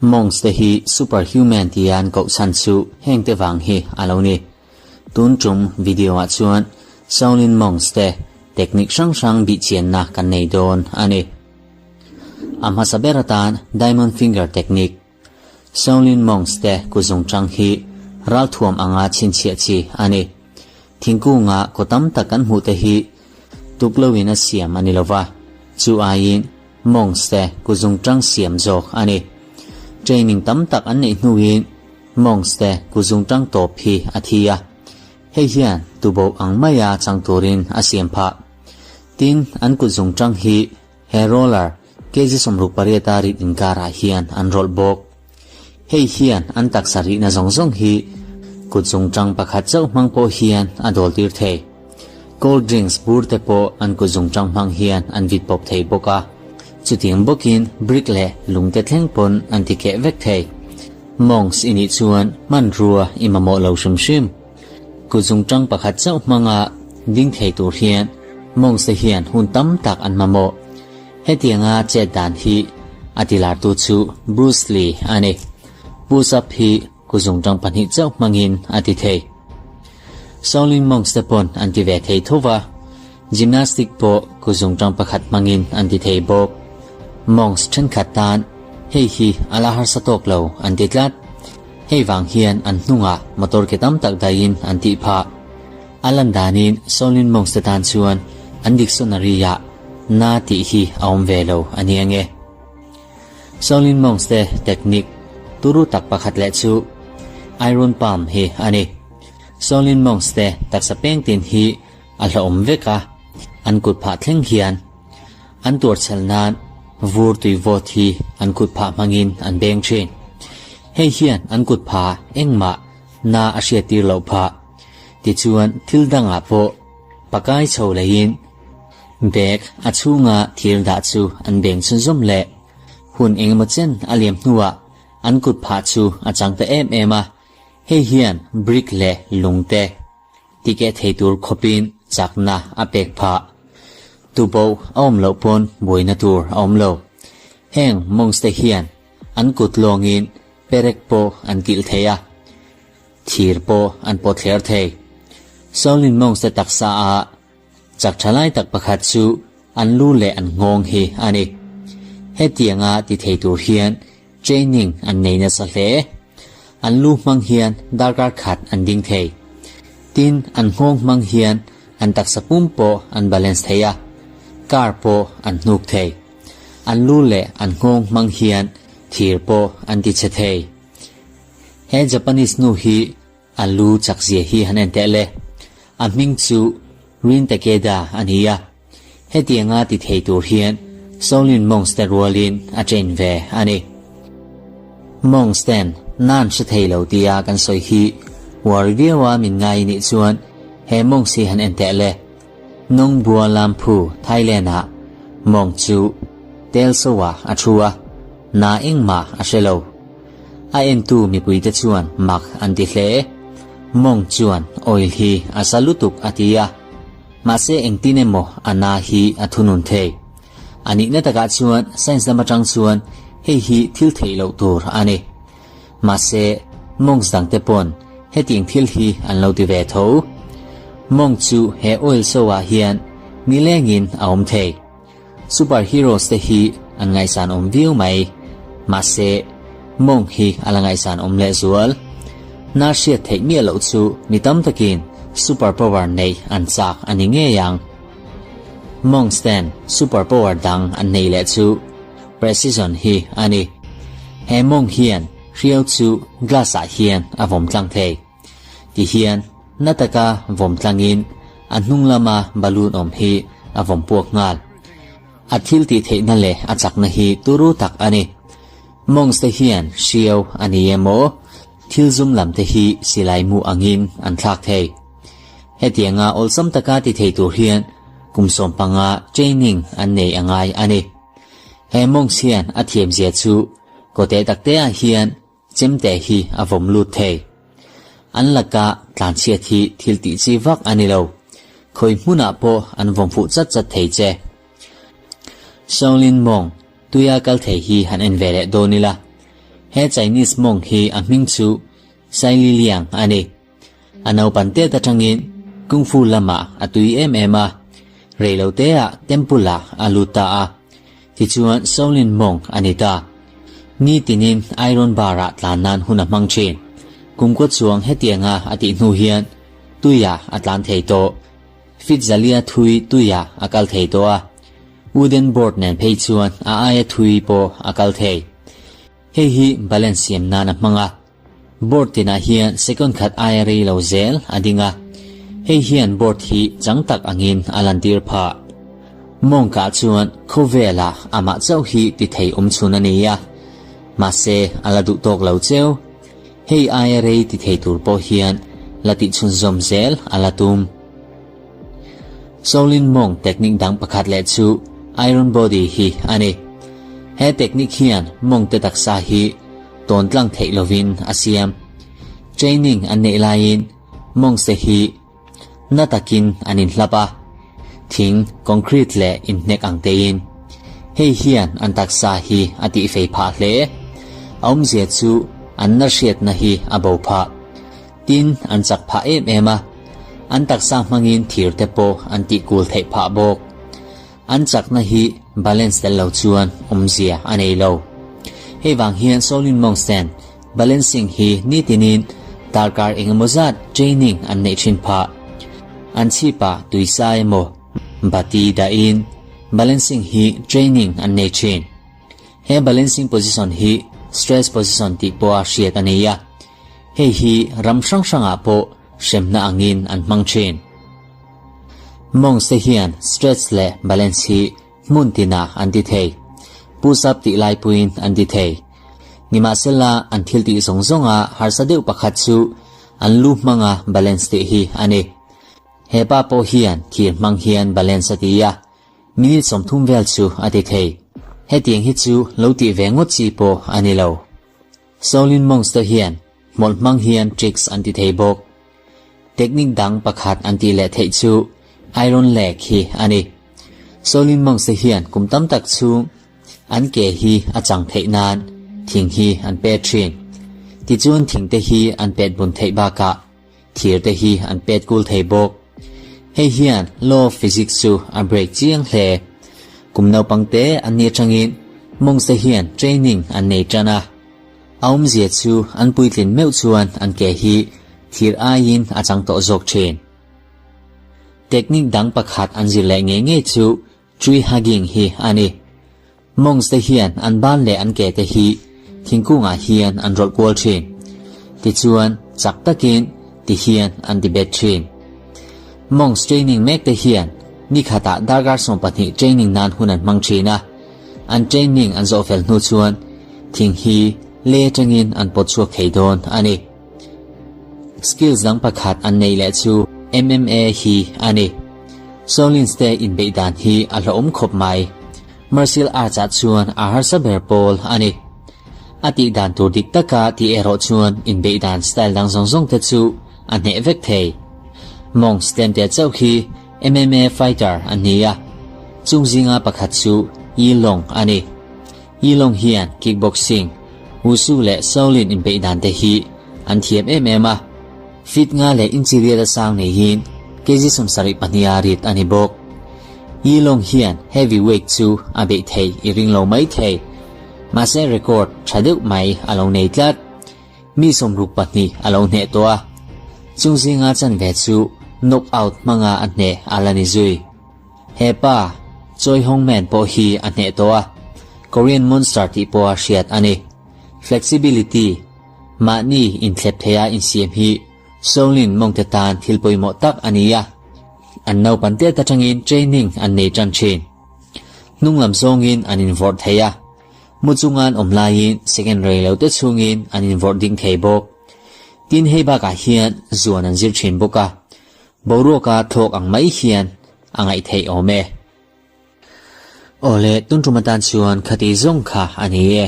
Monks te hi superhuman tia an koh chhan chu heng te vang hi a lo ni. Tun tum video ah chuan Shaolin Monks te technique hrang hrang bihchianna kan nei dawn a ni. A hmasa ber atan Diamond Finger Technique, Shaolin Monks te kuzungchang hi ralthuam anga chhinchhiah chi a ni. Thingkunga kaw tam tak kan hmuh te hi tukloin a siam a ni lova, chu aiin Monks te kuzungchang siam zawk a ni. Training tam tak an neih hnuin Monks te kuzungchang tawp hi a thi a, hei hian tuboh ang maia chang turin a siam phah. Tin, an kutzungchang hi He roller, kg 68 a rit inkarah hian an rawlh bawk. Hei hian an taksa rihna zawng zawng hi kut zungtang pakhat chauh hmang pawh hian a dawltir thei. Cold drinks bur te pawh an kut zungtang hmang hian an vit pawp thei bawk a. Chutiang bawkin brick leh lung te thleng pawn an ti keh vek thei. Monks i nih chuan hmanrua i mamawh lo hrim hrim. Kut zungtang pakhat chauh hmanga ding thei tur hian monks te hian hun tam tak an mamawh. Hetianga chet dan hi a tilartu chu Bruce Lee a ni. Push up hi kut zungtang pahnih chauh hmangin a ti thei. Shaolin monks te pawn an ti ve thei tho va, gymnastic pawh kut zungtang pakhat hmangin an ti thei bawk. Monks thenkhat tan hei hi a la harsa tawk lo an ti tlat. Hei vang hian an hnungah motor ke tam tak daihin an tih phah. A lan danin Shaolin Monks te tan chuan an dictionary-ah na tih hi a awm ve lo a ni ange. Shaolin Monks te technique turu tak pakhat leh chu Iron Palm hi a ni. Shaolin Monks te taksa peng tin hi a hlauhawm vek a, an kut phah thleng hian an tuarchhel nan vur tui vawt hi an kut phah hmangin an beng thin. Hei hian an kut pha engmah na a hriattir loh phah. Tichuan thil dangah pawh pakai chho leiin bag a chhunga thir dah chu an beng chhunzawm leh. Hun engemaw chen a liam hnuah an kut phah chu a chang ta em em a, hei hian brick leh lung te Tikeh thei tur khawpin chakna a pek phah. Tuboh a awm loh pawn buaina tur a awm lo. Heng monks te hian an kut lawngin perek pawh an kilh thei a, thir pawh an pawt thler thei. Shaolin monks te taksa a chak tha lai tak pakhat chu an lu leh an nghawng hi a ni. Hetianga ti thei tur hian Training an nei nasa hle. An lu hmang hian darkar khat an ding thei. Tin, an nghawng hmang hian an taksa pum pawh an balance thei a, car pawh an hnuk thei. An lu leh an nghawng hmang hian thir pawh an ti chhe thei. He Japanese nu hi a lu chak zia hi han en teh le. A hming chu Rin Takeda a ni a. Hetianga ti thei tur hian Shaolin Monks te rualin a train ve a ni. Monks ten nan hre thei lo tia kan sawi hi uar viaua min ngai nih chuan he Monks hi han en teh le. Nong Bua Lam Phu, Thailand ah Monk chu tel soa a thu a, na engmah a hre lo. A entu mipuite chuan mak an ti hle. Monk chuan oil hi a sa lutuk a ti a. Mahse engtin emaw a na hi a thunun thei. A nihna takah chuan science lam atang chuan hei hi thil theih loh tur a ni. Mahse monks dangte pawn hetiang thil hi an lo ti ve tho. Monk chu he oil show ah hian nilengin a awm thei. Super heroes te hi an ngaihsan awm viau mai. Mahse monk hi a la ngaihsan awm leh zual. Na hriat theih miah loh chu mi tam takin super power neih an chak a ni ngei ang. Monks ten super power dang an nei leh chu precision hi a ni. He monk hian hriau chu glass ah hian a vawm tlang thei. Ti hian na taka vawm tlangin a hnung lama balloon awm hi a vawm puak nghal. A thil tih theihna leh a chakna hi turu tak a ni. Monks te hian hriau a ni emaw, thil zum lam te hi silai mu angin an thlak thei. Hetianga awlsam taka ti thei tur hian kum 15 training an nei a ngai a ni. He monks hian a thiamzia chu kawteh takteah hian Chemte hi a vawm lut thei. An laka tlanchhiat hi thil tih chi vak a ni lo. Khawi hmunah pawh an vawm fuh chat chat thei che. Shaolin Monk tuia kal thei hi han en ve leh dawn ila. He Chinese monk hi a hming chu Saili Liang a ni. A naupan tet atangin Kung Fu lamah a tui em em a, reiloteah temple ah a lut ta a, tichuan Shaolin monk a ni ta. Nitinin iron bar ah tlan nan hun a hmang thin. Kumkua chuang hetianga a tih hnu hian tuiah a tlan thei tawh. Fit zalia thui tuiah a kal thei tawh a, wooden board nen phei chuan a aia thui pawh a kal thei. Hei hi balance siam nan a hmang a, board tinah hian second khat aia rei lo zel a ding a, hei hian board hi chang tak angin a lantir phah. Mawngkah chuan khawvelah amah chauh hi ti thei awm chhun a ni a, mahse a la duh tawk lo cheu. Hei aia rei ti thei tur pawh hian la tih chhunzawm zel a la tum. Shaolin Monk technique dang pakhat leh chu Iron Body hi a ni. He technique hian monk te taksa hi tawn tlang theih lovin a siam. Training an neih laiin monks te hi Na takin an inhlap a, thing, concrete leh inhnek ang tein. Hei hian an taksa hi a tihfei phah hle. A awmzia chu an na hriatna hi a bo phah. Tin, an chak phah em em a, an taksa hmangin thir te pawh an tihkul theih phah bawk. An chakna hi balance tel lo chuan awmzia a nei lo. Hei vang hian Shaolin Monks ten Balancing hi nitinin darkar engemaw zat training an neih thin phah. An chhipah tuisa emaw bati dahin balancing hi training an nei thin. He balancing position hi stress position tih pawha hriat a ni a, hei hi ram hrang hrangah pawh hremna angin an hmang thin. Monks te hian stretch leh balance hi Hmun tinah an ti thei. Push up tih lai puiin an ti thei. Nimahsela, an thil tih zawng zawnga harsa deuh pakhat chu an lu hmanga balance tih hi a ni. He pa pawh hian thir hmang hian balance a ti a, minute 30 vel chu a ti thei. Hetiang hi chu lo tih ve ngawt chi pawh a ni lo. Shaolin Monks te hian hmawlh hmang hian tricks an ti thei bawk. Technique dang pakhat an tih leh theih chu Iron Leg hi a ni. Shaolin Monks te hian kum tam tak chhung an ke hi a chang theih nan thing hi an pet thin. Tichuan thing te hi an pet bun theih bakah thir te hi an pet kul thei bawk. Hei hian law of physics chu a break chiang hle. Kum naupang te an nih atangin monks te hian training an nei tan a. A awmzia chu an puitlin meuh chuan an ke hi thir aiin a chang tawh zawk thin. Technique dang pakhat an zir leh ngei ngei chu Tree hugging hi a ni. Monks te hian an ban leh an ke te hi thingkungah hian an rawlh kual thin. Tichuan, chak takin ti hian an ti bet thin. Monks training mek te hian ni khatah darkar 12 training nan hun an hmang thin a. An training an zawh fel hnu chuan thing hi le atangin an pawt chhuak thei dawn a ni. Skills dang pakhat an nei leh chu MMA hi a ni. Shaolins te inbeih dan hi a hlauhawm khawp mai. Martial arts ah chuan a harsa ber pawl a ni. A tih dan tur dik taka tih erawh chuan inbeih dan style dang zawng zawng te chu a hneh vek thei. Monks tlemte chauh hi MMA fighter an ni a, chung zinga pakhat chu Yi Long a ni. Yi Long hian kickboxing, wushu leh Shaolin inbeih dan te hi an thiam em em a. Feet nga leh inchi riat a sang neihin kg 72 a rit a ni bawk. Yi Long hian heavyweight chu a beih thei i ring lo mai thei. Mahse record tha deuh mai a lo nei tlat. Mi 62 a lo hneh tawh a. Chung zinga chanve chu knockout hmanga a hneh a la ni zui. He pa, Choi Hong Man pawh hi a hneh tawh a, Korean Monster tih pawha hriat a ni. Flexibility, Mahni inthlep theia insiam hi Shaolin mawngte tan thil pawimawh tak a ni a, an naupan tet atangin training an nei tan thin. Hnung lam zawngin an invawrh thei a, mu chunga an awm laiin second rei lo te chhungin an invawrh ding thei bawk. Tin hei bakah hian zuan an zir thin bawk a, Boruaka thlawk ang mai hian a ngaih theih awm e. Awle, tun tum atan chuan khati zawng kha a ni e.